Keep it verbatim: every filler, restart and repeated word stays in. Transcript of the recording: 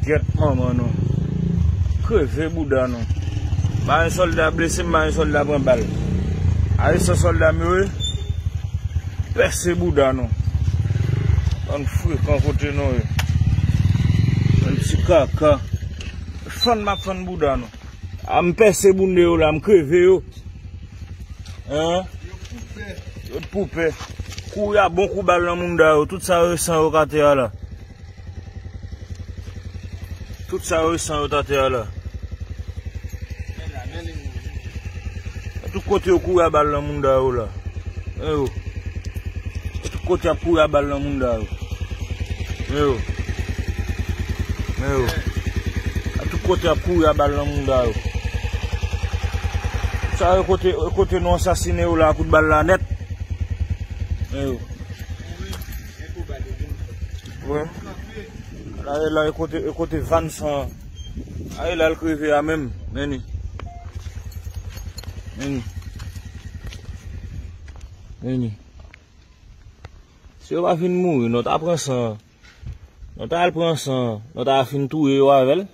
Gyèt manman nou. Kreve bouda nou. M pa yon sòlda blese, m pa yon sòlda pran bal. Ayisan sòlda m yo ye. Pèse bouda nou. Bann frekan kote nou ye. Bann ti kaka. Fann m ap fann bouda nou. A m pèse bounda yo la, m kreve yo. Hein? Yo t pou pè. Kouri a bon kou bal nan mounda yo. Tout sa resan yo k atè a la. Tout sa yo resan yo t atè a la. Tout kote yo kouri a bal nan mounda yo la. Men yo. Tout kote y ap kouri a bal nan mounda yo. Men yo. Men yo. A tout kote y ap kouri a bal nan mounda yo. Sa e kote, e kote nou ansasinen yo la, kout bal la nèt. Men yo. Wi. La, la, e kote, e kote van san. A, e la l kreve a menm. Men ni. Men ni. Men ni. Si yo pa fin mouri, nou ta pran san. Nou ta al pran san. Nou ta fin touye yo avè l.